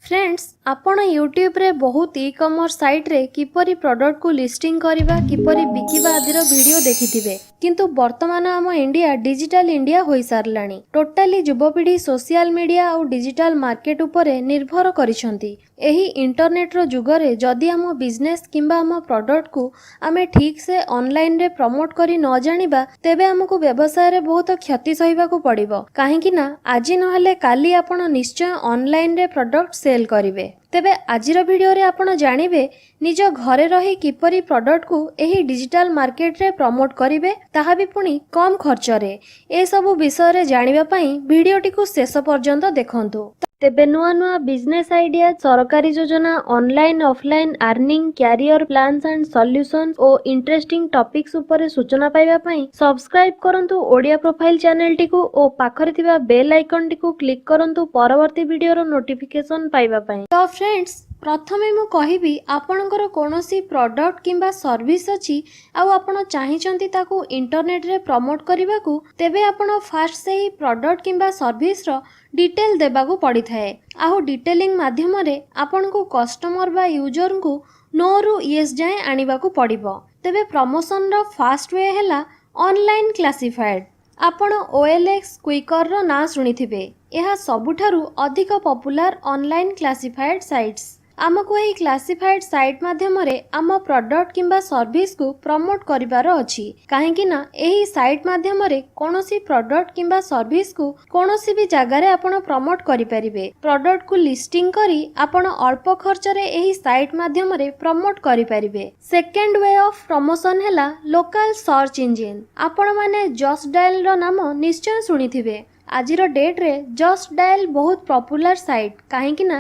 Friends, ଆପଣ ୟୁଟ୍ୟୁବରେ ବହୁତ ଇ କମର୍ସ ସାଇଟ୍ରେ କିପରି ପ୍ରଡ଼କ୍ଟକୁ ଲିଷ୍ଟିଂ କରିବା, କିପରି ବିକିବା ଆଦିର ଭିଡ଼ିଓ ଦେଖିଥିବେ। କିନ୍ତୁ ବର୍ତ୍ତମାନ ଆମ ଇଣ୍ଡିଆ ଡିଜିଟାଲ ଇଣ୍ଡିଆ ହୋଇସାରିଲାଣି। ଟୋଟାଲି ଯୁବପିଢ଼ି ସୋସିଆଲ ମିଡ଼ିଆ ଆଉ ଡିଜିଟାଲ ମାର୍କେଟ ଉପରେ ନିର୍ଭର କରିଛନ୍ତି। ଏହି ଇଣ୍ଟରନେଟ୍ର ଯୁଗରେ ଯଦି ଆମ ବିଜନେସ୍ କିମ୍ବା ଆମ ପ୍ରଡ଼କ୍ଟକୁ ଆମେ ଠିକ୍ ସେ ଅନଲାଇନରେ ପ୍ରମୋଟ୍ କରି ନ ଜାଣିବା, ତେବେ ଆମକୁ ବ୍ୟବସାୟରେ ବହୁତ କ୍ଷତି ସହିବାକୁ ପଡ଼ିବ। କାହିଁକି ନା ଆଜି ନହେଲେ କାଲି ଆପଣ ନିଶ୍ଚୟ ଅନଲାଇନରେ ପ୍ରଡ଼କ୍ଟ ସେଲ୍ କରିବେ। ତେବେ ଆଜିର ଭିଡ଼ିଓରେ ଆପଣ ଜାଣିବେ, ନିଜ ଘରେ ରହି କିପରି ପ୍ରଡ଼କ୍ଟକୁ ଏହି ଡିଜିଟାଲ ମାର୍କେଟରେ ପ୍ରମୋଟ୍ କରିବେ, ତାହା ବି ପୁଣି କମ୍ ଖର୍ଚ୍ଚରେ। ଏସବୁ ବିଷୟରେ ଜାଣିବା ପାଇଁ ଭିଡ଼ିଓଟିକୁ ଶେଷ ପର୍ଯ୍ୟନ୍ତ ଦେଖନ୍ତୁ। ତେବେ ନୂଆ ନୂଆ ବିଜନେସ୍ ଆଇଡିଆ, ସରକାରୀ ଯୋଜନା, online offline earning, career plans and solution O interesting topics ଉପରେ ସୂଚନା ପାଇବା ପାଇଁ ସବସ୍କ୍ରାଇବ୍ କରନ୍ତୁ ଓଡ଼ିଆ ପ୍ରୋଫାଇଲ୍ ଚ୍ୟାନେଲଟିକୁ ଓ ପାଖରେ ଥିବା ବେଲ୍ ଆଇକନ୍ଟିକୁ କ୍ଲିକ୍ କରନ୍ତୁ ପରବର୍ତ୍ତୀ ଭିଡ଼ିଓର ନୋଟିଫିକେସନ୍ ପାଇବା ପାଇଁ। ତ ଫ୍ରେଣ୍ଡସ୍, ପ୍ରଥମେ ମୁଁ କହିବି, ଆପଣଙ୍କର କୌଣସି ପ୍ରଡ଼କ୍ଟ କିମ୍ବା ସର୍ଭିସ୍ ଅଛି ଆଉ ଆପଣ ଚାହିଁଛନ୍ତି ତାକୁ ଇଣ୍ଟରନେଟ୍ରେ ପ୍ରମୋଟ୍ କରିବାକୁ, ତେବେ ଆପଣ ଫାଷ୍ଟ ସେହି ପ୍ରଡ଼କ୍ଟ କିମ୍ବା ସର୍ଭିସର ଡିଟେଲ୍ ଦେବାକୁ ପଡ଼ିଥାଏ। ଆଉ ଡିଟେଲିଂ ମାଧ୍ୟମରେ ଆପଣଙ୍କୁ କଷ୍ଟମର ବା ୟୁଜରଙ୍କୁ ନୋରୁ ୟେସ୍ ଯାଏଁ ଆଣିବାକୁ ପଡ଼ିବ। ତେବେ ପ୍ରମୋସନର ଫାଷ୍ଟ we ହେଲା ଅନଲାଇନ୍ କ୍ଲାସିଫାଏଡ୍। ଆପଣ ଓଏଲ୍ଏକ୍ସ, କ୍ୱିକର୍ର ନାଁ ଶୁଣିଥିବେ। ଏହା ସବୁଠାରୁ ଅଧିକ ପପୁଲାର ଅନଲାଇନ୍ କ୍ଲାସିଫାଏଡ୍ ସାଇଟ୍ସ। ଆମକୁ ଏହି କ୍ଲାସିଫାଏଡ୍ ସାଇଟ୍ ମାଧ୍ୟମରେ ଆମ ପ୍ରଡ଼କ୍ଟ କିମ୍ବା ସର୍ଭିସକୁ ପ୍ରମୋଟ୍ କରିବାର ଅଛି। କାହିଁକି ନା ଏହି ସାଇଟ୍ ମାଧ୍ୟମରେ କୌଣସି ପ୍ରଡ଼କ୍ଟ କିମ୍ବା ସର୍ଭିସକୁ କୌଣସି ବି ଜାଗାରେ ଆପଣ ପ୍ରମୋଟ୍ କରିପାରିବେ। ପ୍ରଡ଼କ୍ଟକୁ ଲିଷ୍ଟିଂ କରି ଆପଣ ଅଳ୍ପ ଖର୍ଚ୍ଚରେ ଏହି ସାଇଟ୍ ମାଧ୍ୟମରେ ପ୍ରମୋଟ୍ କରିପାରିବେ। ସେକେଣ୍ଡ we of promotion ହେଲା ଲୋକାଲ ସର୍ଚ୍ଚ ଇଞ୍ଜିନ୍। ଆପଣମାନେ ଜଷ୍ଟ ଡାଏଲ୍ର ନାମ ନିଶ୍ଚୟ ଶୁଣିଥିବେ। ଆଜିର ଡେଟ୍ରେ ଜଷ୍ଟ ଡାଏଲ୍ ବହୁତ ପପୁଲାର ସାଇଟ୍। କାହିଁକି ନା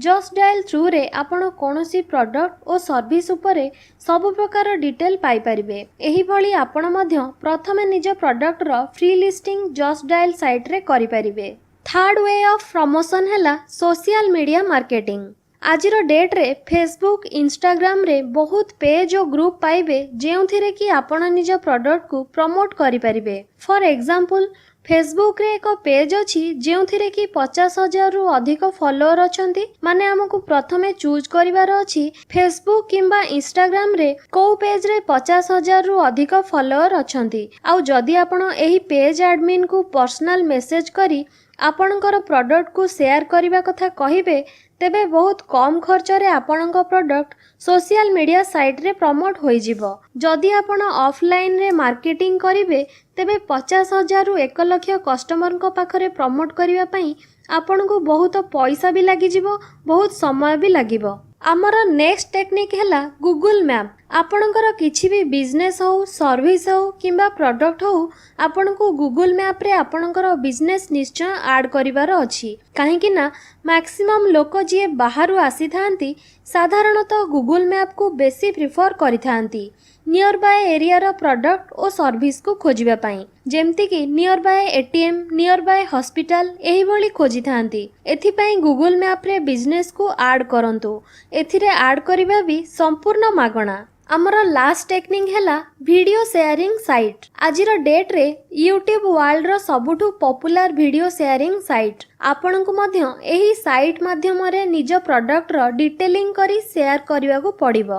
ଜଷ୍ଟ ଡାଏଲ୍ ଥ୍ରୁରେ ଆପଣ କୌଣସି ପ୍ରଡ଼କ୍ଟ ଓ ସର୍ଭିସ୍ ଉପରେ ସବୁ ପ୍ରକାର ଡିଟେଲ୍ ପାଇପାରିବେ। ଏହିଭଳି ଆପଣ ମଧ୍ୟ ପ୍ରଥମେ ନିଜ ପ୍ରଡ଼କ୍ଟର ଫ୍ରି ଲିଷ୍ଟିଂ ଜଷ୍ଟ ଡାଏଲ୍ ସାଇଟ୍ରେ କରିପାରିବେ। ଥାର୍ଡ଼ we of promotion ହେଲା ସୋସିଆଲ ମିଡ଼ିଆ ମାର୍କେଟିଂ। ଆଜିର ଡେଟ୍ରେ ଫେସବୁକ୍, ଇନଷ୍ଟାଗ୍ରାମରେ ବହୁତ ପେଜ୍ ଓ ଗ୍ରୁପ୍ ପାଇବେ, ଯେଉଁଥିରେ କି ଆପଣ ନିଜ ପ୍ରଡ଼କ୍ଟକୁ ପ୍ରମୋଟ୍ କରିପାରିବେ। ଫର୍ ଏକ୍ଜାମ୍ପଲ୍, ଫେସବୁକ୍ରେ ଏକ ପେଜ୍ ଅଛି, ଯେଉଁଥିରେ କି 50,000ରୁ ଅଧିକ ଫଲୋଅର୍ ଅଛନ୍ତି। ମାନେ ଆମକୁ ପ୍ରଥମେ ଚୁଜ୍ କରିବାର ଅଛି, ଫେସବୁକ୍ କିମ୍ବା ଇନଷ୍ଟାଗ୍ରାମରେ କୋଉ ପେଜ୍ରେ 50,000ରୁ ଅଧିକ ଫଲୋଅର୍ ଅଛନ୍ତି। ଆଉ ଯଦି ଆପଣ ଏହି ପେଜ୍ ଆଡ଼ମିନ୍କୁ ପର୍ସନାଲ୍ ମେସେଜ୍ କରି ଆପଣଙ୍କର ପ୍ରଡ଼କ୍ଟକୁ ସେୟାର କରିବା କଥା କହିବେ, ତେବେ ବହୁତ କମ୍ ଖର୍ଚ୍ଚରେ ଆପଣଙ୍କ ପ୍ରଡ଼କ୍ଟ ସୋସିଆଲ ମିଡ଼ିଆ ସାଇଟ୍ରେ ପ୍ରମୋଟ୍ ହୋଇଯିବ। ଯଦି ଆପଣ ଅଫଲାଇନରେ ମାର୍କେଟିଂ କରିବେ, ତେବେ 50,000ରୁ 1 ଲକ୍ଷ କଷ୍ଟମରଙ୍କ ପାଖରେ ପ୍ରମୋଟ୍ କରିବା ପାଇଁ ଆପଣଙ୍କୁ ବହୁତ ପଇସା ବି ଲାଗିଯିବ, ବହୁତ ସମୟ ବି ଲାଗିବ। ଆମର ନେକ୍ସଟ ଟେକ୍ନିକ୍ ହେଲା ଗୁଗୁଲ୍ ମ୍ୟାପ୍। ଆପଣଙ୍କର କିଛି ବି ବିଜନେସ୍ ହଉ, ସର୍ଭିସ୍ ହଉ କିମ୍ବା ପ୍ରଡ଼କ୍ଟ ହଉ, ଆପଣଙ୍କୁ ଗୁଗୁଲ୍ ମ୍ୟାପ୍ରେ ଆପଣଙ୍କର ବିଜନେସ୍ ନିଶ୍ଚୟ ଆଡ଼୍ କରିବାର ଅଛି। କାହିଁକି ନା ମ୍ୟାକ୍ସିମମ୍ ଲୋକ ଯିଏ ବାହାରୁ ଆସିଥାନ୍ତି, ସାଧାରଣତଃ ଗୁଗୁଲ୍ ମ୍ୟାପ୍କୁ ବେଶୀ ପ୍ରିଫର୍ କରିଥାନ୍ତି ନିୟର ବାଏ ଏରିଆର ପ୍ରଡ଼କ୍ଟ ଓ ସର୍ଭିସକୁ ଖୋଜିବା ପାଇଁ। ଯେମିତିକି nearby ATM, nearby hospital, ଏହିଭଳି ଖୋଜିଥାନ୍ତି। ଏଥିପାଇଁ ଗୁଗୁଲ୍ ମ୍ୟାପ୍ରେ ବିଜନେସ୍କୁ ଆଡ଼୍ କରନ୍ତୁ। ଏଥିରେ ଆଡ଼୍ କରିବା ବି ସମ୍ପୂର୍ଣ୍ଣ ମାଗଣା। ଆମର ଲାଷ୍ଟ ଟେକ୍ନିକ୍ ହେଲା ଭିଡ଼ିଓ ସେୟାରିଂ ସାଇଟ୍। ଆଜିର ଡେଟ୍ରେ ୟୁଟ୍ୟୁବ୍ ୱାର୍ଲଡର ସବୁଠୁ ପପୁଲାର ଭିଡ଼ିଓ ସେୟାରିଂ ସାଇଟ୍। ଆପଣଙ୍କୁ ମଧ୍ୟ ଏହି ସାଇଟ୍ ମାଧ୍ୟମରେ ନିଜ ପ୍ରଡ଼କ୍ଟର ଡିଟେଲିଂ କରି ସେୟାର କରିବାକୁ ପଡ଼ିବ।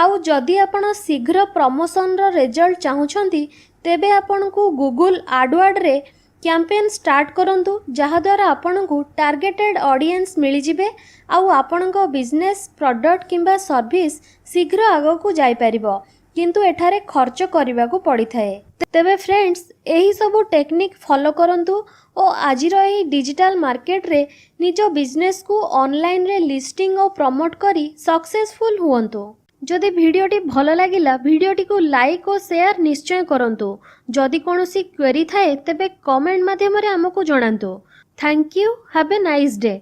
ଆଉ ଯଦି ଆପଣ ଶୀଘ୍ର ପ୍ରମୋସନର ରେଜଲ୍ଟ ଚାହୁଁଛନ୍ତି, ତେବେ ଆପଣଙ୍କୁ ଗୁଗୁଲ୍ ଆଡ଼ୱାର୍ଡ଼ରେ କ୍ୟାମ୍ପେନ୍ ଷ୍ଟାର୍ଟ କରନ୍ତୁ, ଯାହାଦ୍ୱାରା ଆପଣଙ୍କୁ ଟାର୍ଗେଟେଡ୍ ଅଡ଼ିଏନ୍ସ ମିଳିଯିବେ ଆଉ ଆପଣଙ୍କ ବିଜନେସ୍, ପ୍ରଡ଼କ୍ଟ କିମ୍ବା ସର୍ଭିସ୍ ଶୀଘ୍ର ଆଗକୁ ଯାଇପାରିବ। କିନ୍ତୁ ଏଠାରେ ଖର୍ଚ୍ଚ କରିବାକୁ ପଡ଼ିଥାଏ। ତେବେ ଫ୍ରେଣ୍ଡସ୍, ଏହିସବୁ ଟେକ୍ନିକ୍ ଫଲୋ କରନ୍ତୁ ଓ ଆଜିର ଏହି ଡିଜିଟାଲ ମାର୍କେଟରେ ନିଜ ବିଜନେସ୍କୁ ଅନଲାଇନରେ ଲିଷ୍ଟିଂ ଓ ପ୍ରମୋଟ୍ କରି ସକ୍ସେସଫୁଲ୍ ହୁଅନ୍ତୁ। ଯଦି ଭିଡ଼ିଓଟି ଭଲ ଲାଗିଲା, ଭିଡ଼ିଓଟିକୁ ଲାଇକ୍ ଓ ସେୟାର ନିଶ୍ଚୟ କରନ୍ତୁ। ଯଦି କୌଣସି କ୍ୱେରି ଥାଏ, ତେବେ କମେଣ୍ଟ ମାଧ୍ୟମରେ ଆମକୁ ଜଣାନ୍ତୁ। Thank you, have a nice day.